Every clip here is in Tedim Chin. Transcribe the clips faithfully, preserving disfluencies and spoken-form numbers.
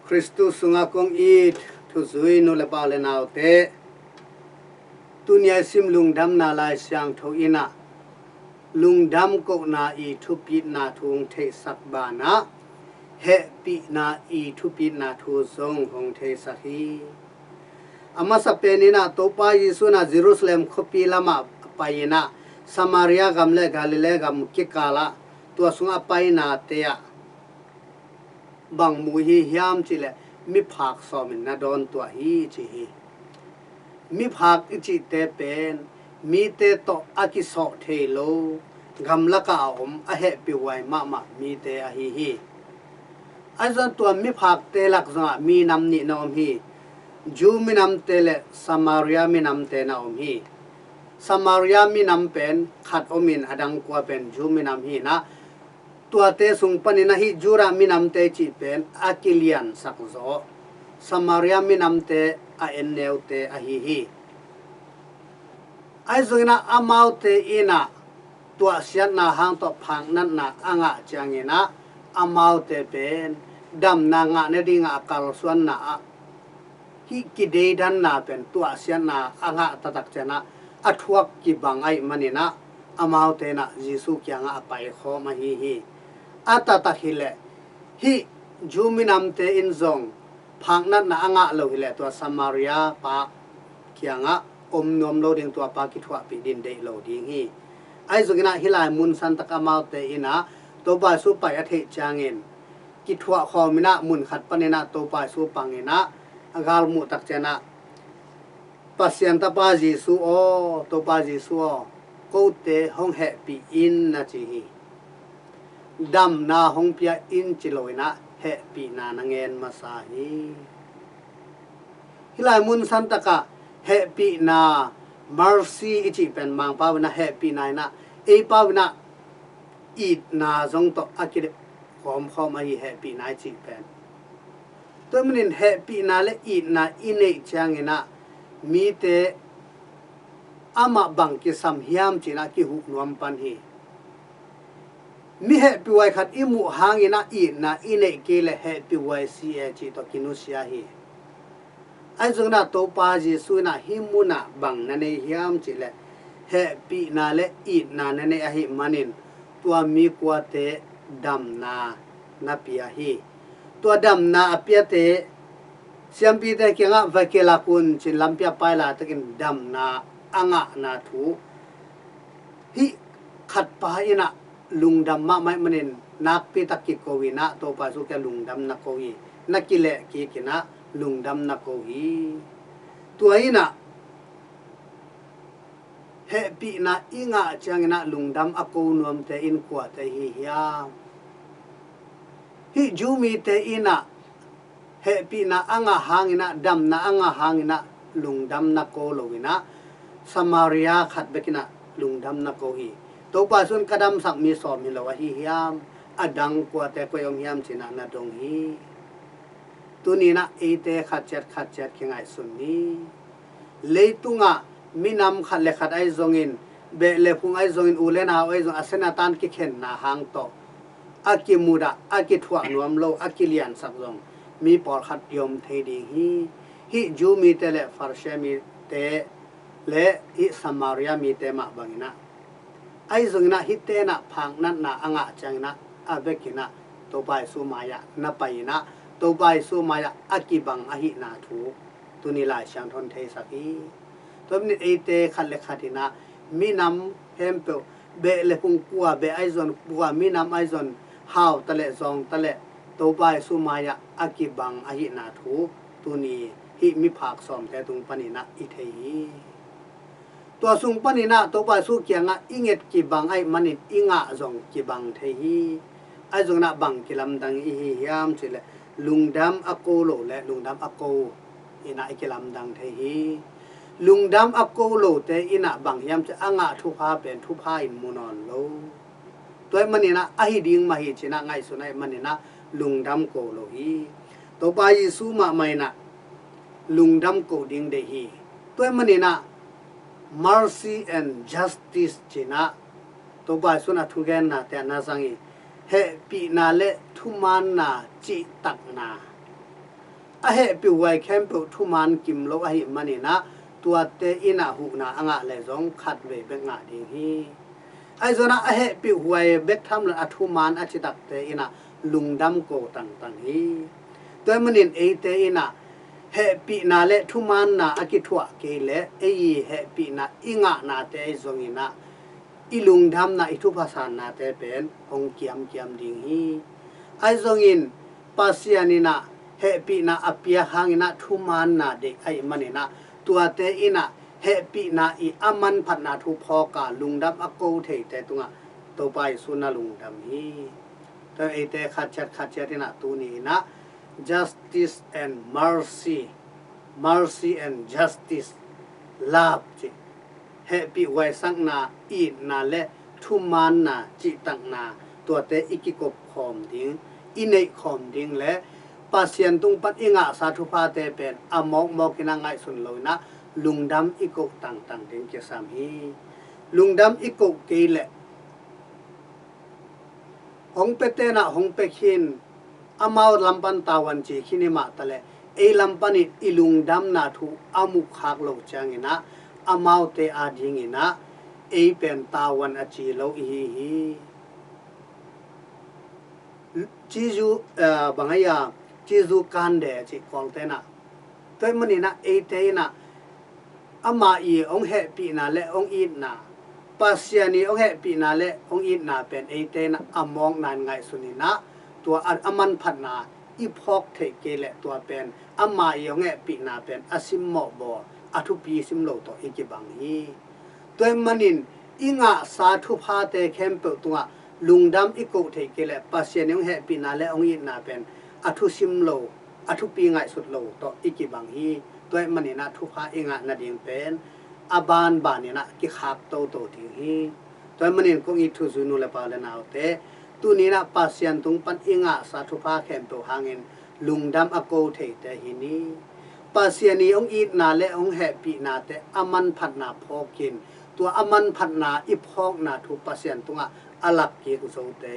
Khristu sungah kong it thuzui nu le pa le naute, tuni a i sim lungdamna Lai Siangtho in ah lungdam kohna i thupitna thu hong theihsak banah hehpihna i thupitna thu zong hong theisak hi. A masa pen in ah Topa Jesu in ah Jerusalem khuapi lamah a pai in ah Samaria gam le Galilee gam kikalah tua sungah a painate ah bang mu i hi hiam cih leh miphak sawmin na dawn tuah hi ci hi. Miphak i cihte pen mite tawh a kisawh thei lo, gamlakah a om a hehpihhuai mahmah mite ahi hi. Ahi zongin tua miphakte lak zongah minam nih na om hi. Jew minamte le Samaria minamte na om hi. Samaria minam pen khat omin a dang kua pen Jew minam hi in ah tuate sung panin ah hih Judah minamte cih pen a kiliansak zaw Samaria minamte a enneute ahi hi. Ahi zongin ah amaute in ah tuahsiatna hang tawh phaknatna a ngah ciangin ah amaute pen damna ngah nadingah a kalsuanna ah hih kideidanna pen tuahsiatna a ngah taktak ciangin ah a thuak kibang ahih manin ah amaute in ah Jesu kiangah a paikhawm ahi hi. A taktak hi leh hih Jew minamte in zong phaknatna a ngah lo hi leh tua Samaria pa kiangah om nuam lo ding, tua pa kithuahpih ding deih lo ding hi. Ahi zongin ah hih lai mun santak amaute in ah Topa Jesu pai a theih ciangin kithuah khawm in ah mun khat panin ah Topa Jesu pang in ah a galmuh tak ciangin ah Pasian Tapa Jesu aw, Topa Jesu aw, kote hong hehpih in na ci hi. Damna hong pia in ci lo in ah hehpihna na ngen masa hi. Hih lai mun santak ah hehpihna, mercy i cih pen Mangpau in ah hehpihna in ah, ei pau in ah itna zong tawh a kikhawmkhawm ahi hehpihna i cih pen. Tua manin hehpihna le itna i neih ciangin ah mite amah bang kisam hiam ci in ah kihuh nuam pan hi. Mi hehpihhuai khat i muh hangin ah itna i neih kei leh hehpihhuai si e cih tawh kinusia hi. Ahi zongin ah Topa Jesu in ah hih munah bang na nei hiam cih leh hehpihna le itna na neih ahih manin tua mi kuate damna na pia hi. Tua damna a piate siampite kiangah va kilak un ci in lampi ah pai laitakin damna a ngahna thu hih khatpa in ah lungdam mahmah ahih manin nakpi tak kiko in ah Topa Jesu kiang lungdam na ko hi. Na kileh kik in ah lungdam na ko hi. Tua in ah hehpihna i ngah ciangin ah lungdam a ko nuamte in kuate hi hiam? Hih Jew mite in ah hehpihna a ngah hangin ah, damna a ngah hangin ah lungdam na ko lo in ah Samaria khat bek in ah lungdam na ko hi. Topa Jesu in ka damsak mi sawm hi lo ahi hiam? A dang kuate koi om hiam ci in ah na dong hi. Tuni in ah eite khat ciat khat ciat kingaihsun ni. Leitungah minam khat le khat ahi zongin, beh le phung ahi zongin, u le nau ahi zongin, a sen a tan kikhenna hang tawh a kimudah, a kithuah nuam lo, a kiliansak zong mi pawlkhat i om thei ding hi. Hih Jew mite le Pharisee mite le hih Samaria mite mah bangin ah, ahi zongin ah hihte in ah phaknatna a ngah ciangin ah a vekin ah Topa Jesu mai-ah na pai in ah Topa Jesu mai-ah a kibang ahihna thu tuni Lai Siangtho in theisak hi. Tua manin eite khat le khat in ah minam khempeuh, beh le phung kua beh ahi zong, kua minam ahi zong, hau ta leh zawng ta leh Topa Jesu mai-ah a kibang ahihna thu tuni hih miphak sawmte tung panin ah i thei hi. Tua sung panin ah Topa Jesu kiangah i nget kibang ahih manin i ngah zong kibang thei hi. Ahi zongin ah bang kilamdang i hi hiam cih leh lungdam a ko lo le lungdam a ko in ah i kilamdang thei hi. Lungdam a ko lote in ah bang hiam cih leh a ngah thupha pen thupha in mu nawn lo. Tua ahih manin ah a hi ding mah hi ci in ah ngaihsun ahih manin ah lungdam ko lo hi. Topa Jesu mahmah in ah lungdam ko ding deih hi. Tua ahih manin ah mercy and justice ci in ah Topa Jesu in a thugennate ah na zang hi. Hehpihna le thumaanna, cihtakna, a hehpihhuai khempeuh thuman kim lo ahih manin ah tuate in ah huhna a ngah leh zong khatvei bek ngah ding hi. Ahi zongin ah a hehpihhuai bek tham lo a thuman a citakte in ah lungdam ko tangtang hi. Tua ahih manin eite in ah hehpihna le thumanna a kithuah kei leh ei hehpihna i ngahnate ahi zongin ah i lungdamna, i thupha sannate pen hong kiamkiam ding hi. Ahi zongin Pasian in ah hehpihna a piak hangin ah thumanna deih ahih manin ah tuate in ah hehpihna i a manphatna thu phawk a lungdam a ko theite tungah Topa Jesu na lungdam hi. Tua eite khatciat khatciat in ah tuni in ah justice and mercy, mercy and justice, love cih, hehpihhuaisakna, itna le thumanna, cihtakna, tuate i kikop khawm ding, i neih khawm ding le Pasian tung pan i ngahsa thuphate pen a mawkmawk in ah ngaihsun lo in ah lungdam i koh tangtang ding kisam hi. Lungdam i koh kei leh hong pia ten ah hong pia khin, amau lam pan tavuan ci khin hi mah taleh ei lam panin i lungdamna thu a muh khak lo ciangin ah amaute adingin ah ei pen tavuan a ci lo i hi hi. Cizu, eh, bang a, cizu kande ci Kawlte in ah. Tua ahih manin ah eite in ah ama i hong hehpihna le hong itna, Pasian i hong hehpihna le hong itna pen eite in ah a mawkna in ngaihsun in ah tua a, a manphatna i phawk theih kei leh tua pen ama i hong hehpihna pen a simmawh bawl, a thupi sim lo tawh i kibang hi. Tua ahih manin i ngahsa thuphate khempeuh tungah lungdam i koh theih kei leh Pasian i hong hehpihna le hong itna pen a thusim lo, a thupi ngaihsut lo tawh i kibang hi. Tua ahih manin ah thupha i ngah nading pen a banban in ah kikhak toto ding hi. Tua ahih manin kong it thuzui nu le pa le naute, tuni in ah Pasian tung pan i ngahsa thupha khempeuh hangin lungdam a ko theite hi ni. Pasian i hong itna le hong hehpihnate a manphatna phawk in, tua a manphatna i phawkna thu Pasian tungah a lak kik zote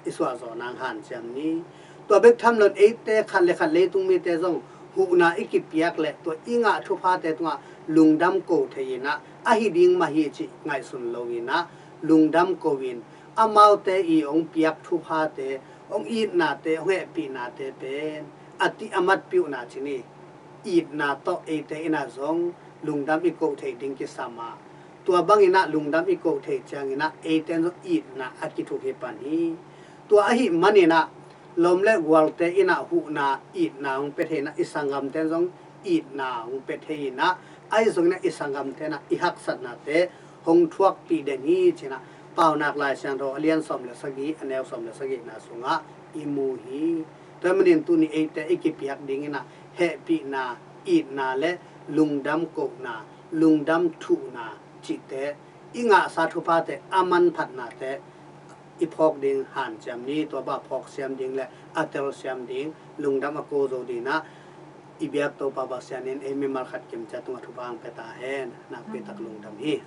i suahzawh nang hanciam ni. Tua bek tham lo in eite khat le khat leitung mite zong huhna i kipiak leh tua i ngah thuphate tungah lungdam ko thei in ah, ahi ding mah hi cih ngaihsun lo in ah lungdam ko in, amaute i hong piak thuphate, hong itnate, hong hehpihnate pen a tih a matpih uh na ci ni. Itna tawh eite in ah zong lungdam i koh theih ding kisam a, tua bangin ah lungdam i koh theih ciangin ah eite in zong itna a kithuk hi pan hi. Tua ahih manin ah lawm le gualte in ah huhna, itna hong pia thei in ah i sanggamte in zong itna hong pia thei in ah, ahi zongin ah i sanggamte in ah i haksatnate hong thuakpih den hi ci-in ah Paunak Lai Siangtho a lian sawm le sagih, a neu sawm le sagihna sungah i mu hi. Tua ahih manin tuni eite i kipiak dingin ah hehpihna, itna le lungdam kohna, lungdam thuhna cihte, i ngahsa thuphate a manphatnate i phawk ding hanciam ni. Tua bang phawk siam ding le a telsiam ding, lungdam a ko zo ding in ah i biak Topa Pasian in ei mimal khat kimciat tungah thupha hong pia ta hen. Nakpi tak lungdam hi.